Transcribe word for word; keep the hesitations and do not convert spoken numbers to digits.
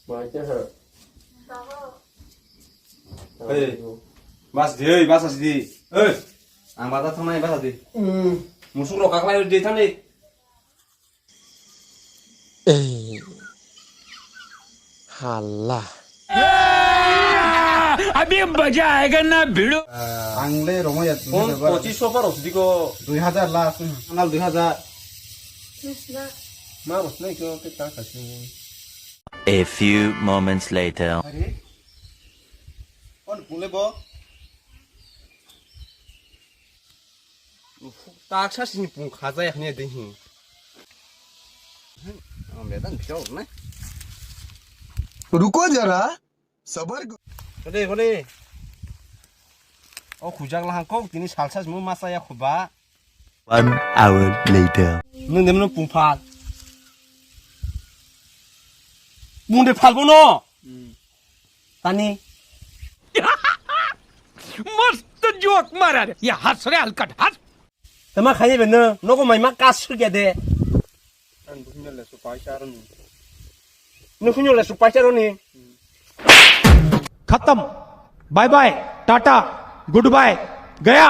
Hey, bas di, hey, bas di. Hey, ang bazar thangnai, bas di. Hmm. Musuk rok kaklai di thani. Ei. Hala. अभी मजा आएगा ना भिड़ो। Ang le romo ya. Phone pochis so par osdi ko. Dui hajar last. Anal dui hajar. Ma rosnai ko ke ta kasi. A few moments later. Are? Kon pule bo? Taksa sini pung khaja yakhni dei hi. Ang bedan bichok na. Ruko jara, sabar karo. Kole, kole. O khujak lahang kok tini salsa simo masa ya khuba. One hour later. Nung dem nung pung phal. Pung de phal bono. Tani. मस्त जोक मारा रे। ये हंस रे हलकट, हंस। Tama khani beno, nogo mai ma kas sugya de. Ang buhino le su paisa roni. Nuhino le su paisa roni. खत्म। Bye bye, tata, good bye, गया।